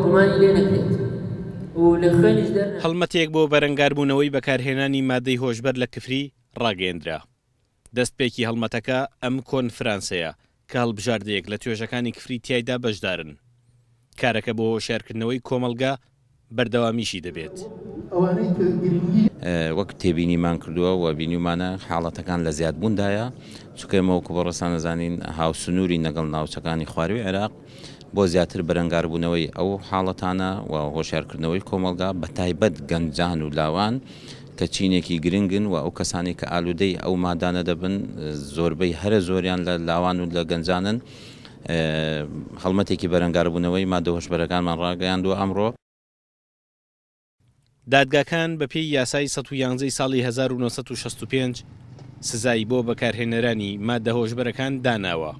گومانی لێ نەکرێت و لە خوێنیش دەرنەچێت. هەڵمەتێک بۆ بەرەنگاربوونەوەی بەکارهێنانی مادەی هۆشبەر لە کفری ڕاگەیەندرا. دەستپێکی هەڵمەتەکە ئەم کۆنفرانسەیە کە هەڵبژاردەیەک لە توێژەکانی کفری تیایدا بەشدارن. کارەکە بۆ هۆشیارکردنەوەی کۆمەڵگە بەردەوامیشی دەبێت. وەک تێبینیمان کردووە و بینیومانە حاڵەتەکان لە زیادبووندایە، چونکە ئێمە وەکو بەڕێزتان دەزانین هاوسنوورین لەگەڵ ناوچەکانی خوارووی عێراق، بۆ زیاتر بەرەنگاربوونەوەی ئەو حاڵەتانە و هۆشیارکردنەوەی کۆمەڵگا بەتایبەت گەنجان و لاوان کە چینێکی گرنگن و ئەو کەسانەی کە ئالوودەی ئەو مادانە دەبن زۆربەی هەرە زۆریان لە لاوان و لە گەنجانن هەڵمەتێکی بەرەنگاربوونەوەی مادە هۆشبەرەکانمان ڕاگەیاندووە ئەمڕۆ. دادگاکان بەپێی یاسای 111 ی ساڵی 1965 سزای بۆ بەکارهێنەرانی مادە هۆشبەرەکان داناوە،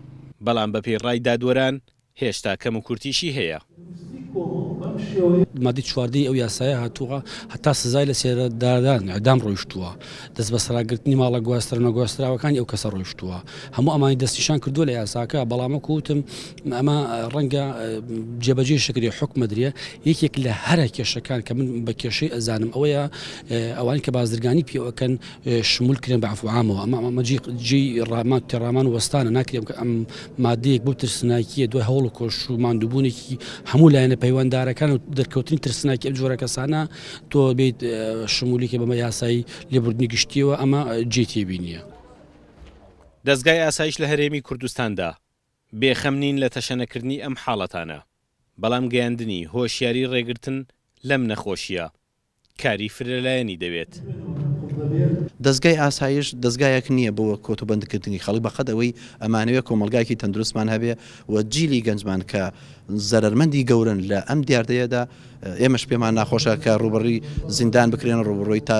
بەڵام بەپێی ڕای دادوەران هێشتا کەموکورتیشی هەیە. مادەی چواردەی ئەو یاسایە هاتووە هەتا سزای لە سێدارەدان، اعدام، ڕۆیشتووە، دەستبەسەراگرتنی ماڵە گواسترا نەگواستراوەکانی ئەو کەسە ڕۆیشتووە، هەموو ئەمانی دەستنیشان کردووە لە یاساکە، بەڵام وەکو وتم ئەمە ڕەنگە جێبەجێش نەکرێ، حوکم بدرێ. یەکێک لە هەرە کێشەکان کە من بە کێشەی ئەزانم ئەوەیە ئەوانەی کە بازرگانی پێوەکەن شمول کرێن بە عەفو عامەوە، ئەمە ئەمە جێی ڕامان تێڕامان و وەستانە، ناکرێ ئەم مادەیەک بەو ترسناکییە دوای هەوڵ و کۆشش و ماندووبوونێکی هەموو لایەنە پەیوەنددارەکان و دەرکەوتنی ترسناکی ئەم جۆرە کەسانە تۆ بێیت شمولی کەی بەمە یاسای لێبوردنی گشتیەوە ئەمە جێی تێبینیە. دەزگای ئاسایش لە هەرێمی کوردستاندا بێ خەم نین لە تەشەنەکردنی ئەم حاڵەتانە، بەڵام گەیاندنی هۆشیاری ڕێگرتن لەم نەخۆشییە کاری فرەلایەنی دەوێت. دەزگای ئاسایش دەزگایەک نییە بۆ کۆتوبەندکردنی خەڵک بەقەد ئەوەی ئەمانەوێ کۆمەڵگایەکی تەندروستمان هەبێ و جیلی گەنجمان کە زەرەرمەندی گەورەن لە ئەم دیاردەیەدا ئێمەش پێمان ناخۆشە کە ڕووبەڕووی زیندان بکرێن ڕووبەڕووی تا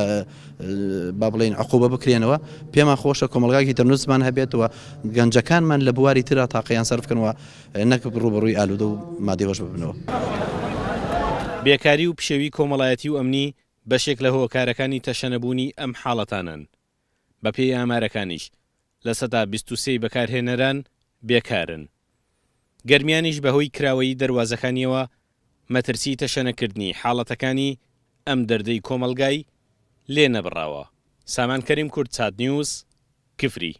با بڵێین عقوبە بکرێنەوە پێمان خۆشە کۆمەڵگایەکی تەندروستمان هەبێت و گەنجەکانمان لە بواری ترا تاقیان سەرف بکەن و نەک ڕووبەڕووی ئالوودە و مادەی هۆشبەر ببنەوە. بێکاری و پشێوی کۆمەڵایەتی و ئەمنی بەشێک لە هۆکارەکانی تەشەنەبوونی ئەم حاڵەتانەن. بەپێی ئامارەکانیش 23% ی بەکارهێنەران بێکارن. گەرمیانیش بەهۆی کراوەیی دەروازەکانیەوە مەترسی تەشەنەکردنی حاڵەتەکانی ئەم دەردەی کۆمەڵگای لێ نەبڕاوە. سامان کەریم کوردسات نیوز، کفری.